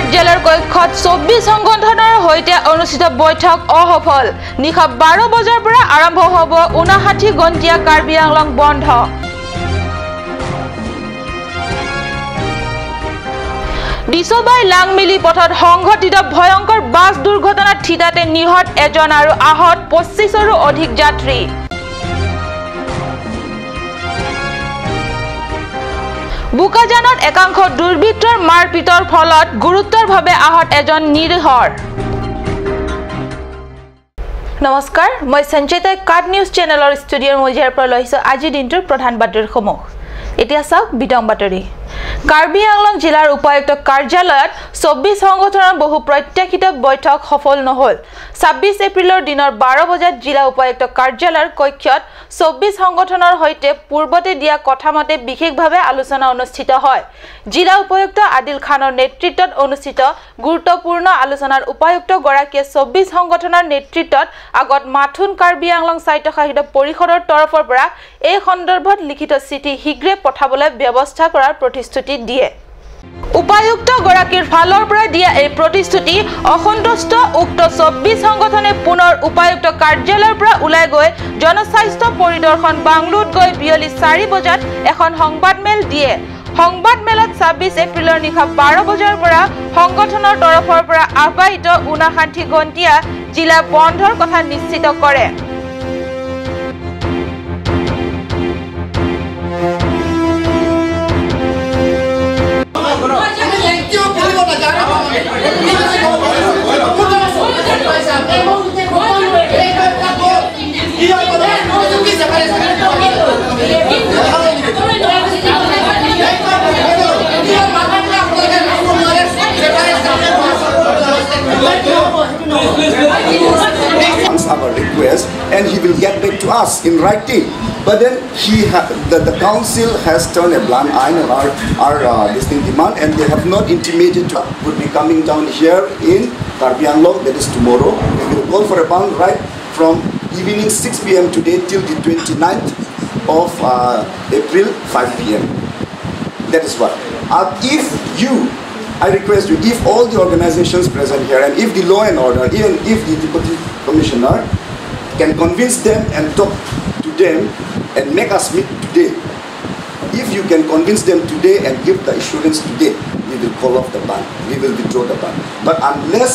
কাৰ্যালয়ৰ কক্ষত 24 সংগঠনৰ সৈতে অনুষ্ঠিত বৈঠক অসফল। নিশা 12 বজাৰ পৰা আৰম্ভ হ'ব 59 ঘণ্টীয়া কাৰ্বি আংলং বন্ধ। দিছবাই লাংমিলি পথত সংঘটিত ভয়ংকৰ বাছ দুৰ্ঘটনাত থিতাতে নিহত এজন আৰু আহত 25ৰো অধিক যাত্ৰী। বোকাজানত একাংশ দুৰ্বৃত্তৰ মাৰপিটৰ ফলত গুৰুতৰভাৱে আহত এজন নিৰীহৰ। নমস্কাৰ, মই সঞ্চিতা কাট নিউজ চেনেলৰ ষ্টুডিঅ'ৰ মজিয়াৰ পৰা লৈ আহিছোঁ আজিৰ দিনটোৰ প্ৰধান বাতৰিসমূহ। এতিয়া চাওক বিতং বাতৰি। কাৰ্বি আংলং জিলাৰ উপায়ুক্ত কাৰ্যালয়ত 24 সংগঠনৰ বহু প্ৰত্যাশিত বৈঠক সফল নহ'ল। 26 এপ্ৰিলৰ দিনৰ 12 বজাত জিলা উপায়ুক্ত কাৰ্যালয়ৰ কক্ষত 24 সংগঠনৰ সৈতে পূৰ্বতে দিয়া কথামতে বিশেষভাৱে আলোচনা অনুষ্ঠিত হয়। জিলা উপায়ুক্ত আদিল খানৰ নেতৃত্বত অনুষ্ঠিত গুৰুত্বপূৰ্ণ আলোচনাৰ উপায়ুক্তগৰাকীয়ে 24 সংগঠনৰ নেতৃত্বত আগত মাথুন কাৰ্বি আংলং স্বায়ত্তশাসিত পৰিষদৰ তৰফৰ পৰা এই সন্দৰ্ভত লিখিত চিঠি শীঘ্ৰে পঠাবলৈ ব্যৱস্থা কৰাৰ প্ৰতিশ্ৰুতি দিয়ে। উপায়ুক্তগৰাকীৰ ফালৰ পৰা দিয়া এই প্ৰতিশ্ৰুতি অসন্তুষ্ট উক্ত 24 সংগঠনে পুনৰ উপায়ুক্ত কাৰ্যালয়ৰ পৰা ওলাই গৈ জনস্বাস্থ্য পৰিদৰ্শন বাংলোত গৈ বিয়লি 4 বজাত এখন সংবাদমেল দিয়ে। সংবাদমেলত 26 এপ্ৰিলৰ নিশা 12 বজাৰ পৰা সংগঠনৰ তৰফৰ পৰা আহ্বায়িত 59 ঘণ্টীয়া জিলা বন্ধৰ কথা নিশ্চিত কৰে। Our request, and he will get back to us in writing. But then the council has turned a blind eye on our this thing demand, and they have not intimated to would be coming down here in Karbi Anglong, that is tomorrow. We will call for a bond right from evening 6 p.m. today till the 29th of April 5 p.m. That is what. If you, I request you, if all the organizations present here, and if the law and order, even if the deputy commissioner can convince them and talk to them and make us meet today, if you can convince them today and give the assurance today, we will call off the ban, we will withdraw the ban. But unless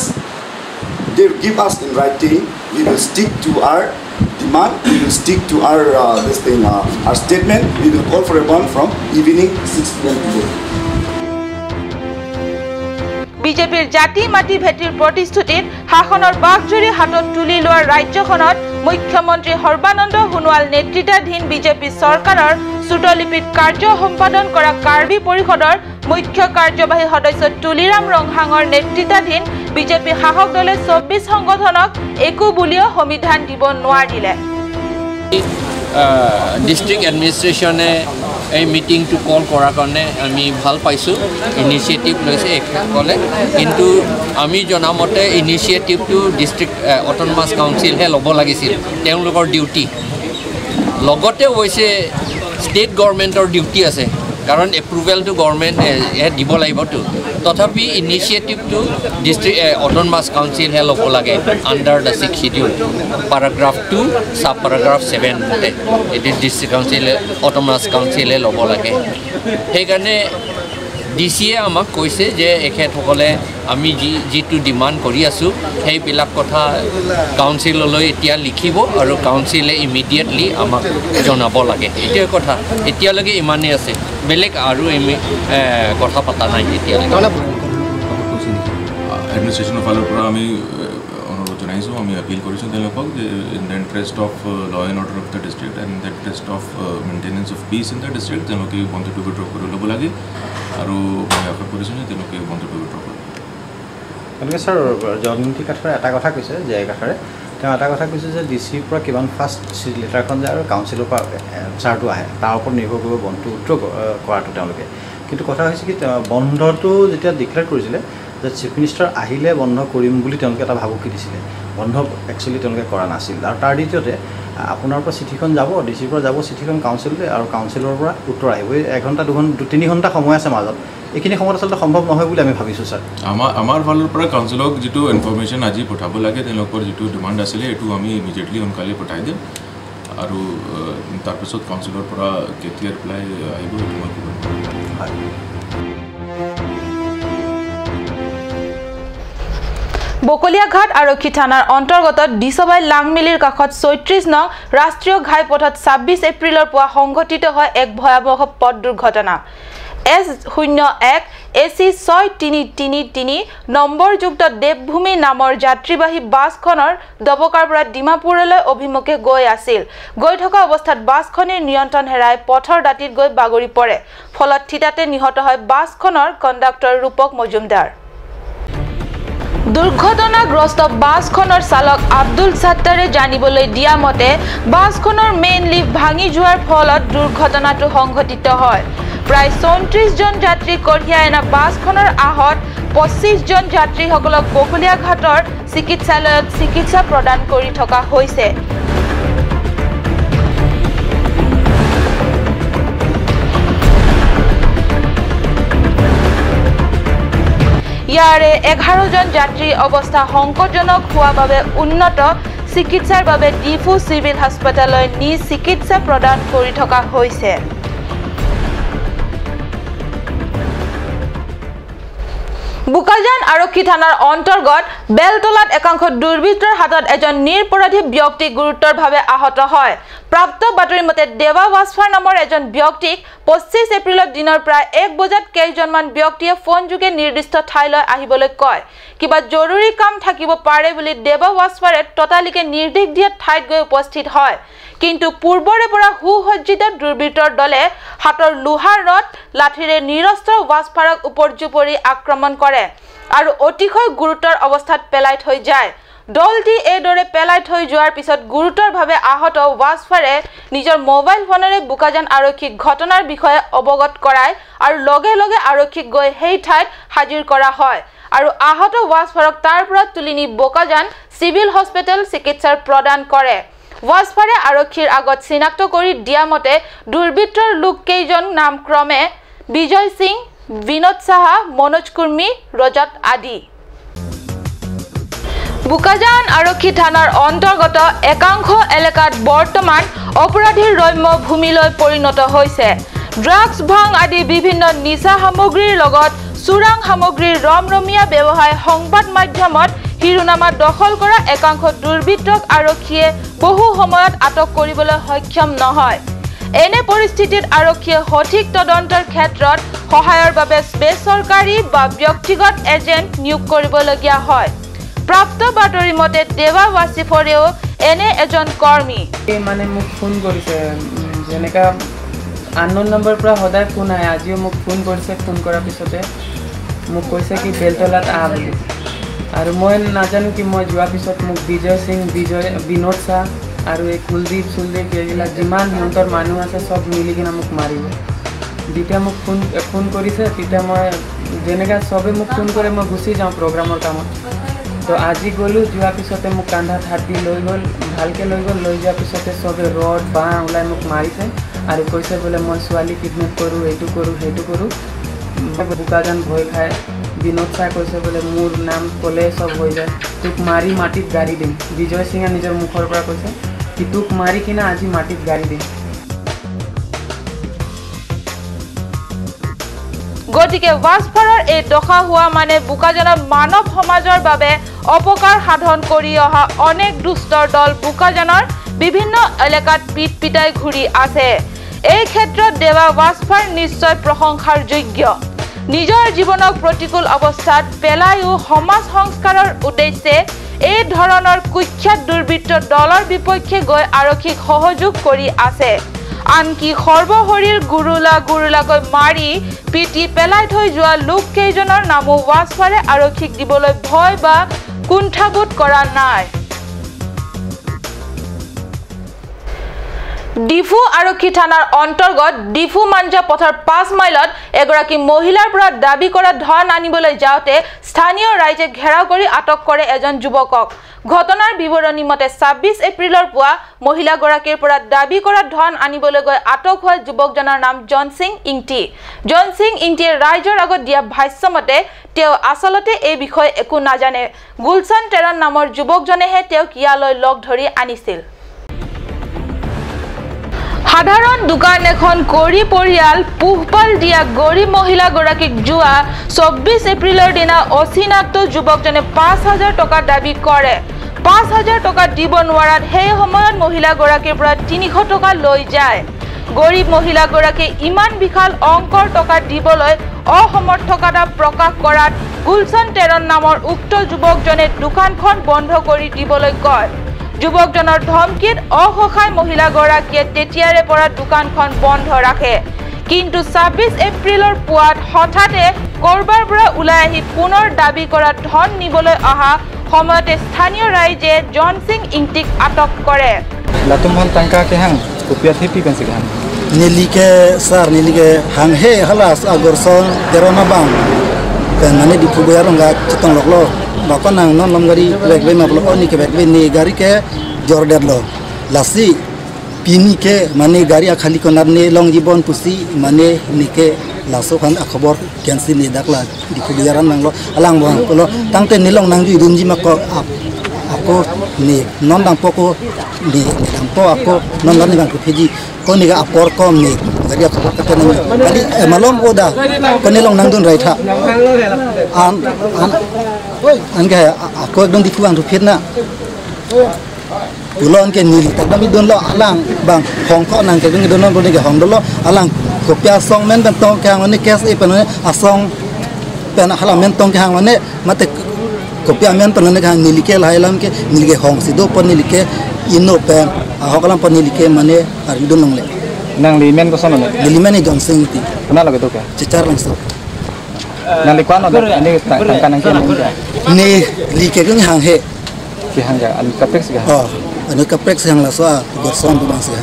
they give us in writing, we will stick to our demand, we will stick to our our statement. We will call for a ban from evening 6 p.m. today. বিজেপিৰ জাতি মাটি ভেটিৰ প্ৰতিশ্ৰুতিত শাসনৰ বাঘজুৰি হাতত তুলি লোৱা ৰাজ্যখনত মুখ্যমন্ত্ৰী সৰ্বানন্দ সোণোৱাল নেতৃত্বাধীন বিজেপি চৰকাৰৰ শ্ৰুতলিপিত কাৰ্য সম্পাদন কৰা কাৰ্বি পৰিষদৰ মুখ্য কাৰ্যবাহী সদস্য তুলিৰাম ৰংহাঙৰ নেতৃত্বাধীন বিজেপি শাসক দলে 24 সংগঠনক একো বুলিও সমিধান দিব নোৱাৰিলে। ডিষ্ট্ৰিক্ট এডমিনিষ্ট্ৰেশ্যনে এই মিটিংটো কল কৰাৰ কাৰণে আমি ভাল পাইছোঁ, ইনিচিয়েটিভ লৈছে এখেতসকলে। কিন্তু আমি জনামতে ইনিচিয়েটিভটো ডিষ্ট্ৰিক্ট অট'নমাছ কাউন্সিলহে ল'ব লাগিছিল, তেওঁলোকৰ ডিউটি। লগতে অৱশ্যে ষ্টেট গভৰ্ণমেণ্টৰ ডিউটি আছে, কাৰণ এপ্ৰুভেলটো গভৰ্ণমেণ্টে দিব লাগিবতো। তথাপি ইনিচিয়েটিভটো ডিষ্ট্ৰিক্ট অট'নমাছ কাউন্সিলহে ল'ব লাগে under the 6 schedule paragraph 2 sub paragraph 7 মতে এইটো ডিষ্ট্ৰিক্ট কাউন্সিলে অট'নমাছ কাউন্সিলে ল'ব লাগে। সেইকাৰণে ডি চিয়ে আমাক কৈছে যে এখেতসকলে আমি যিটো ডিমাণ্ড কৰি আছোঁ সেইবিলাক কথা কাউন্সিললৈ এতিয়া লিখিব আৰু কাউন্সিলে ইমিডিয়েটলি আমাক জনাব লাগে। এইটোৱে কথা, এতিয়ালৈকে ইমানেই আছে, বেলেগ আৰু আমি কথা পতা নাই এতিয়ালৈকে। এডমিনিষ্ট্ৰেশ্যনৰ ফালৰ পৰা আমি অনুৰোধ জনাইছোঁ, আমি এপিল কৰিছোঁ তেওঁলোকক যে in the interest of law and order of the district and in the interest of maintenance of peace in the district তেওঁলোকে বন্ধটো উইড্ৰ কৰি ল'ব লাগে আৰু মই আশা কৰিছোঁ যে তেওঁলোকে বন্ধটো উইড্ৰ কৰিব। গতিকে ছাৰ, জয়ন্তী কাঠৰে এটা কথা কৈছে, জে কাঠৰে তেওঁ এটা কথা কৈছে যে ডি চিৰ পৰা কিমান ফাৰ্ষ্ট লেটাৰখন যায় আৰু কাউন্সিলৰ পৰা এনচাৰটো আহে, তাৰ ওপৰত নিৰ্ভৰ কৰিব বন্ধটো উইড্ৰ কৰাটো তেওঁলোকে। কিন্তু কথা হৈছে কি, বন্ধটো যেতিয়া ডিক্লেয়াৰ কৰিছিলে যে চিফ মিনিষ্টাৰ আহিলে বন্ধ কৰিম বুলি তেওঁলোকে এটা ভাবুকি দিছিলে, বন্ধ একচুৱেলি তেওঁলোকে কৰা নাছিল। আৰু তাৰ দ্বিতীয়তে আপোনাৰ পৰা চিঠিখন যাব, ডি চিৰ পৰা যাব চিঠিখন কাউন্সিললৈ আৰু কাউন্সিলৰ পৰা উত্তৰ আহিব। এই 1 ঘণ্টা 2 ঘণ্টা 3 ঘণ্টা সময় আছে মাজত, এইখিনি সময়ত আচলতে সম্ভৱ নহয় বুলি আমি ভাবিছোঁ ছাৰ। আমাৰ ফালৰ পৰা কাউন্সিলক যিটো ইনফৰ্মেশ্যন আজি পঠাব লাগে, তেওঁলোকৰ যিটো ডিমাণ্ড আছিলে, এইটো আমি ইমিডিয়েটলি সোনকালে পঠাই দিম আৰু তাৰপিছত কাউন্সিলৰ পৰা কেতিয়া ৰিপ্লাই আহিব সেইটো মই ক'ব নোৱাৰিম। হয়। বকলীয়াঘাট আৰক্ষী থানাৰ অন্তৰ্গত দিছবাই লাংমিলিৰ কাষত 36 নং ৰাষ্ট্ৰীয় ঘাইপথত 26 এপ্ৰিলৰ পুৱা সংঘটিত হয় এক ভয়াৱহ পথ দুৰ্ঘটনা। এছ 01 এ চি 6333 নম্বৰযুক্ত দেৱভূমি নামৰ যাত্ৰীবাহী বাছখনৰ ডবকাৰ পৰা ডিমাপুৰলৈ অভিমুখে গৈ আছিল। গৈ থকা অৱস্থাত বাছখনিৰ নিয়ন্ত্ৰণ হেৰাই পথৰ দাঁতিত গৈ বাগৰি পৰে। ফলত থিতাতে নিহত হয় বাছখনৰ কণ্ডাক্টৰ ৰূপক মজুমদাৰ। দুৰ্ঘটনাগ্ৰস্ত বাছখনৰ চালক আব্দুল ছাত্তাৰে জানিবলৈ দিয়া মতে, বাছখনৰ মেইন লিফ্ট ভাঙি যোৱাৰ ফলত দুৰ্ঘটনাটো সংঘটিত হয়। প্ৰায় 34 জন যাত্ৰী কঢ়িয়াই অনা বাছখনৰ আহত 25 জন যাত্ৰীসকলক বকলীয়াঘাটৰ চিকিৎসালয়ত চিকিৎসা প্ৰদান কৰি থকা হৈছে। ইয়াৰে 11 জন যাত্ৰীৰ অৱস্থা সংকটজনক হোৱা বাবে উন্নত চিকিৎসাৰ বাবে ডিফু চিভিল হাস্পতাললৈ নি চিকিৎসা প্ৰদান কৰি থকা হৈছে। বোকাজান আৰক্ষী থানাৰ অন্তৰ্গত বেলতলাত একাংশ দুৰ্বৃত্তৰ হাতত এজন নিৰপৰাধী ব্যক্তি গুৰুতৰভাৱে আহত হয়। প্ৰাপ্ত বাতৰি মতে, দেৱা ৱাছফাৰ নামৰ এজন ব্যক্তিক 25 এপ্ৰিলত দিনৰ প্ৰায় 1 বজাত কেইজনমান ব্যক্তিয়ে ফোনযোগে নিৰ্দিষ্ট ঠাইলৈ আহিবলৈ কয়। কিবা জৰুৰী কাম থাকিব পাৰে বুলি দেৱা ৱাছফাৰে ততালিকে নিৰ্দেশ দিয়া ঠাইত গৈ উপস্থিত হয়। কিন্তু পূৰ্বৰে পৰা সুসজ্জিত দুৰ্বৃত্তৰ দলে হাতৰ লোহাৰ ৰড, লাঠিৰে নিৰস্ত্ৰ ৱাছফাৰক উপৰ্যুপৰি আক্ৰমণ কৰে আৰু অতিশয় গুৰুতৰ অৱস্থাত পেলাই থৈ যায়। দলটি এইদৰে পেলাই থৈ যোৱাৰ পিছত গুৰুতৰভাৱে আহত ৱাছফাৰে নিজৰ মোবাইল ফোনেৰে বোকাজান আৰক্ষীক ঘটনাৰ বিষয়ে অৱগত কৰায় আৰু লগে লগে আৰক্ষীক গৈ সেই ঠাইত হাজিৰ কৰা হয় আৰু আহত ৱাছফাৰক তাৰ পৰা তুলি নি বোকাজান চিভিল হস্পিটেল চিকিৎসাৰ প্ৰদান কৰে। ৱাছফাৰে আৰক্ষীৰ আগত চিনাক্ত কৰি দিয়া মতে, দুৰ্বৃত্তৰ লোককেইজন নাম ক্ৰমে বিজয় সিং, বিনোদ সাহা, মনোজ কুৰ্মী, ৰজত আদি। বোকাজান আৰক্ষী থানাৰ অন্তৰ্গত একাংশ এলেকাত বৰ্তমান অপৰাধীৰ ৰম্য ভূমিলৈ পৰিণত হৈছে। ড্ৰাগছ, ভাং আদি বিভিন্ন নিচা সামগ্ৰীৰ লগত চোৰাং সামগ্ৰীৰ ৰমৰমীয়া ব্যৱসায় সংবাদ মাধ্যমত শিৰোনামা দখল কৰা একাংশ দুৰ্বৃত্তক আৰক্ষীয়ে বহু সময়ত আটক কৰিবলৈ সক্ষম নহয়। এনে পৰিস্থিতিত আৰক্ষীয়ে সঠিক তদন্তৰ ক্ষেত্ৰত সহায়ৰ বাবে বেচৰকাৰী বা ব্যক্তিগত এজেণ্ট নিয়োগ কৰিবলগীয়া হয়। প্ৰাপ্ত বাতৰি মতে, দেৱা ৱাছিফৰেও এনে এজন কৰ্মী। মানে মোক ফোন কৰিছে, যেনেকা আননোন নম্বৰ পৰা সদায় ফোন আহে। আজিও মোক ফোন কৰিছে। ফোন কৰাৰ পিছতে মোক কৈছে কি বেলতলাত আহ বুলি। আৰু মই নাজানো কি মই যোৱাৰ পিছত মোক বিজয় সিং, বিনোদ শ্বাহ আৰু এই কুলদীপ চুলদীপ, এইবিলাক যিমান সিহঁতৰ মানুহ আছে চব মিলি কিনে মোক মাৰিব। যেতিয়া মোক ফোন ফোন কৰিছে, তেতিয়া মই যেনেকৈ চবে মোক ফোন কৰে, মই গুচি যাওঁ প্ৰগ্ৰামৰ কামত। তো আজি গ'লোঁ। যোৱাৰ পিছতে মোক কান্ধাত হাত দি লৈ গ'ল, ভালকৈ লৈ গ'ল। লৈ যোৱাৰ পিছতে চবে ৰড বাঁহ ওলাই মোক মাৰিছে আৰু কৈছে বোলে মই ছোৱালী কিডনেপ কৰোঁ, এইটো কৰোঁ, সেইটো কৰোঁ। বোকাজান ভয় খায়। বিনোদ চাই কৈছে বোলে মোৰ নাম ক'লে চব হৈ যায়, তোক মাৰি মাটিত গাড়ী দিম। বিজয় সিঙে নিজৰ মুখৰ পৰা কৈছে কি তোক মাৰি কিনে আজি মাটিত গাড়ী দিম। গতিকে ৱাছফাৰৰ এই দশা হোৱা মানে বোকাজানত মানৱ সমাজৰ বাবে অপকাৰ সাধন কৰি অহা অনেক দুষ্টৰ দল বোকাজানৰ বিভিন্ন এলেকাত পিট পিটাই ঘূৰি আছে। এই ক্ষেত্ৰত দেৱা ৱাছফাৰ নিশ্চয় প্ৰশংসাৰ যোগ্য। নিজৰ জীৱনক প্ৰতিকূল অৱস্থাত পেলাইও সমাজ সংস্কাৰৰ উদ্দেশ্যে এই ধৰণৰ কুখ্যাত দুৰ্বৃত্ত দলৰ বিপক্ষে গৈ আৰক্ষীক সহযোগ কৰি আছে। আনকি সৰ্বশৰীৰ গুৰুলা গুৰুলাকৈ মাৰি পিটি পেলাই থৈ যোৱা লোককেইজনৰ নামো ৱাছফাৰে আৰক্ষীক দিবলৈ ভয় বা কুণ্ঠাবোধ কৰা নাই। ডিফু আৰক্ষী থানাৰ অন্তৰ্গত ডিফু মাঞ্জা পথৰ 5 মাইলত এগৰাকী মহিলাৰ পৰা দাবী কৰা ধন আনিবলৈ যাওঁতে স্থানীয় ৰাইজে ঘেৰাও কৰি আটক কৰে এজন যুৱকক। ঘটনাৰ বিৱৰণী মতে 26 এপ্ৰিলৰ পুৱা মহিলাগৰাকীৰ পৰা দাবী কৰা ধন আনিবলৈ গৈ আটক হোৱা যুৱকজনৰ নাম জন সিং ইংটি। জন সিং ইংটিয়ে ৰাইজৰ আগত দিয়া ভাষ্য মতে তেওঁ আচলতে এই বিষয়ে একো নাজানে। গুলচন টেৰন নামৰ যুৱকজনেহে তেওঁক ইয়ালৈ লগ ধৰি আনিছিল। সাধাৰণ দোকান এখন কৰি পৰিয়াল পোহপাল দিয়া গৰীব মহিলাগৰাকীক যোৱা 24 এপ্ৰিলৰ দিনা অচিনাক্ত যুৱকজনে 5000 টকা দাবী কৰে। 5000 টকা দিব নোৱাৰাত সেই সময়ত মহিলাগৰাকীৰ পৰা 300 টকা লৈ যায়। গৰীব মহিলাগৰাকীয়ে ইমান বিশাল অংকৰ টকা দিবলৈ অসমৰ্থকতা প্ৰকাশ কৰাত গুলচন টেৰন নামৰ উক্ত যুৱকজনে দোকানখন বন্ধ কৰি দিবলৈ কয়। যুৱকজনৰ ধমকিত অসহায় মহিলাগৰাকীয়ে তেতিয়াৰে পৰা দোকানখন বন্ধ ৰাখে। কিন্তু 26 এপ্ৰিলৰ পুৱাত হঠাতে কৰবাৰ পৰা ওলাই আহি পুনৰ দাবী কৰা ধন নিবলৈ অহা সময়তে স্থানীয় ৰাইজে জন সিং ইংটিক আটক কৰে। Bapa nang non lam gari bek be mablo oni ke bek be ni gari ke jorder lo lasi pini ke mane gari akhali ko ne long jibon pusi mane ni ke laso khan akhbor kensi ni dakla dipu bayaran nang lo alang bang lo tangte ni long nang ju dun ji ma ko ako ni non dang poko ni dang po ako non lan ni bang ko phiji ko ni ga apor kom ni gari akhbor ka ni kali malom oda ko ni long nang dun raitha an an an ke ako ekdom dipu ang rupit na ulon ke nili takdam idon lo alang bang hong ko nang ke idon lo ke hong lo alang kopia song men ban tong ke hang ne kes e pan ne asong pen hala men tong ke hang ne mate kopia men pan ne hang nili ke lailam ke nili ke hong sido pon nili ke ino pen ahokalam pon nili ke mane ar idon long le nang li men ko sono ne nili men Johnson ti kuna lo ke to ke chichar lang so nang li kwano da ni tangkan nang ke ni li ke gung hang he ki hang ja an kaprek ga oh an kaprek hang la so gorson bu bang se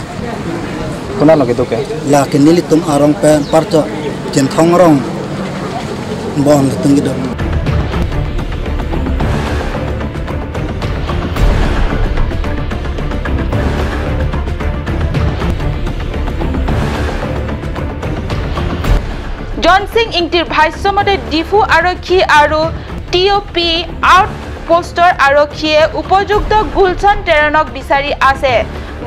kuna lo ke to ke la ke nili tum arong pen parcho chen thong rong bon tung gi do জন সিং ইংটিৰ ভাষ্যমতে ডিফু আৰক্ষী আৰু টিঅপি out পোষ্টৰ আৰক্ষীয়ে উপযুক্ত গুলচন টেৰণক বিচাৰি আছে।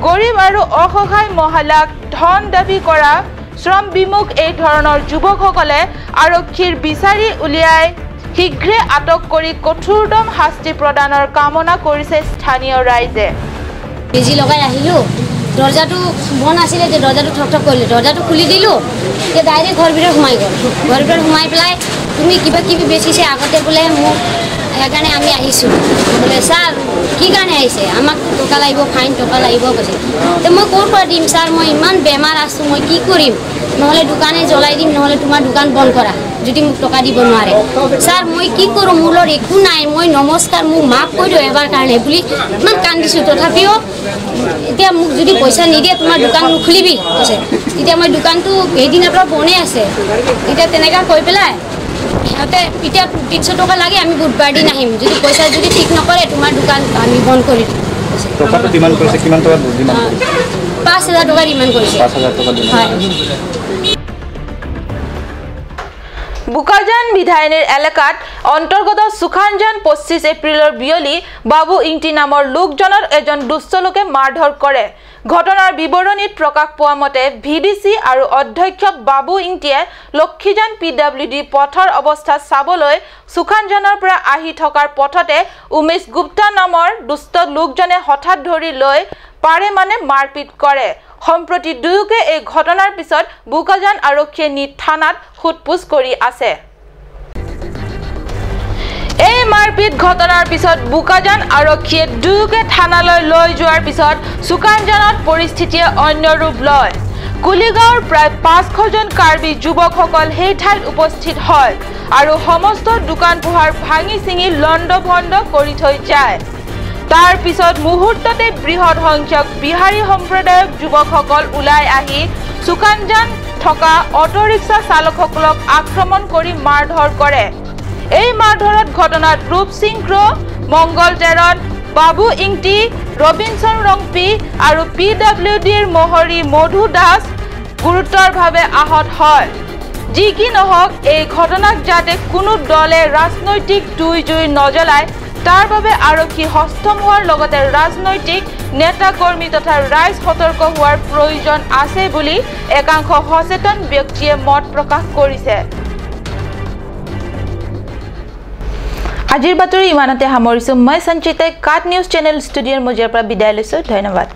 গৰীব আৰু অসহায় মহিলাক ধন দাবী কৰা শ্ৰম বিমুখ এই ধৰণৰ যুৱকসকলে আৰক্ষীৰ বিচাৰি উলিয়াই শীঘ্ৰে আটক কৰি কঠোৰতম শাস্তি প্ৰদানৰ কামনা কৰিছে স্থানীয় ৰাইজে। বেজি লগাই আহিলোঁ, দৰ্জাটো বন্ধ আছিলে যে দৰ্জাটো ঠক ঠক কৰিলে, দৰ্জাটো খুলি দিলোঁ যে ডাইৰেক্ট ঘৰ ভিতৰত সোমাই গ'ল। ঘৰ ভিতৰত সোমাই পেলাই তুমি কিবা কিবি বেচিছে আগতে বোলে মোক, সেইকাৰণে আমি আহিছোঁ। বোলে ছাৰ কি কাৰণে আহিছে, আমাক টকা লাগিব, ফাইন টকা লাগিব কৈছে। তো মই ক'ৰ পৰা দিম ছাৰ, মই ইমান বেমাৰ আছোঁ, মই কি কৰিম, নহ'লে দোকানে জ্বলাই দিম, নহ'লে তোমাৰ দোকান বন্ধ কৰা যদি মোক টকা দিব নোৱাৰে। ছাৰ মই কি কৰোঁ, মোৰ লগত একো নাই, মই নমস্কাৰ, মোক মাফ কৰি দিওঁ এবাৰ কাৰণে বুলি ইমান কান্দিছোঁ। তথাপিও এতিয়া মোক যদি পইচা নিদিয়ে তোমাৰ দোকান নুখুলিবি কৈছে। তেতিয়া মই দোকানটো সেইদিনাৰ পৰা বনেই আছে। এতিয়া তেনেকুৱা কৈ পেলাই সিহঁতে এতিয়া 300 টকা লাগে, আমি বুধবাৰ দিন আহিম, যদি পইচা যদি ঠিক নকৰে তোমাৰ দোকান আমি বন্ধ কৰি দিম। টকাটো ডিমাণ্ড কৰিছে কিমান টকা ডিমাণ্ড কৰিছে? 5000 টকা ডিমাণ্ড কৰিছে। 5000 টকা ডিমাণ্ড। হয়। বোকাজান বিধায়নীৰ এলেকাত অন্তৰ্গত সুখানজান 25 এপ্ৰিলৰ বিয়লি বাবু ইংটি নামৰ লোকজনৰ এজন দুষ্ট লোকে মাৰধৰ কৰে। ঘটনাৰ বিৱৰণীত প্ৰকাশ পোৱা মতে ভিডিচি আৰু অধ্যক্ষ বাবু ইংটিয়ে লক্ষীজান পিডব্লিউডি পথৰ অৱস্থা চাবলৈ সুখানজানৰ পৰা আহি থকাৰ পথতে উমেশ গুপ্তা নামৰ দুষ্ট লোকজনে হঠাৎ ধৰি লৈ পাৰে মানে মাৰপিট কৰে। সম্প্ৰতি দুয়োকে এই ঘটনাৰ পিছত বোকাজান আৰক্ষীয়ে নি থানাত সোধপোছ কৰি আছে। এই মাৰপিট ঘটনাৰ পিছত বোকাজান আৰক্ষীয়ে দুয়োকে থানালৈ লৈ যোৱাৰ পিছত সুকানজানত পৰিস্থিতিয়ে অন্য ৰূপ লয়। কুলিগাঁৱৰ প্ৰায় 500 জন কাৰ্বি যুৱকসকল সেই ঠাইত উপস্থিত হয় আৰু সমস্ত দোকান পোহাৰ ভাঙি ছিঙি লণ্ড ভণ্ড কৰি থৈ যায়। তাৰ পিছত মুহূৰ্ততে বৃহৎ সংখ্যক বিহাৰী সম্প্ৰদায়ৰ যুৱকসকল ওলাই আহি চুকানজান থকা অটোৰিক্সা চালকসকলক আক্ৰমণ কৰি মাৰধৰ কৰে। এই মাৰধৰত ঘটনাত ৰূপ সিং ক্ৰ, মংগল টেৰণ, বাবু ইংটি, ৰবিনছন ৰংপি আৰু পি ডাব্লিউ ডিৰ মহৰী মধু দাস গুৰুতৰভাৱে আহত হয়। যি কি নহওক, এই ঘটনাক যাতে কোনো দলে ৰাজনৈতিক তুই জুই নজ্বলায় তাৰ বাবে আৰক্ষী সষ্টম হোৱাৰ লগতে ৰাজনৈতিক নেতাকৰ্মী তথা ৰাইজ সতৰ্ক হোৱাৰ প্ৰয়োজন আছে বুলি একাংশ সচেতন ব্যক্তিয়ে মত প্ৰকাশ কৰিছে। আজিৰ বাতৰি ইমানতে সামৰিছোঁ। মই সঞ্চিতাই কাট নিউজ চেনেল ষ্টুডিঅ'ৰ মজিয়াৰ পৰা বিদায় লৈছোঁ। ধন্যবাদ।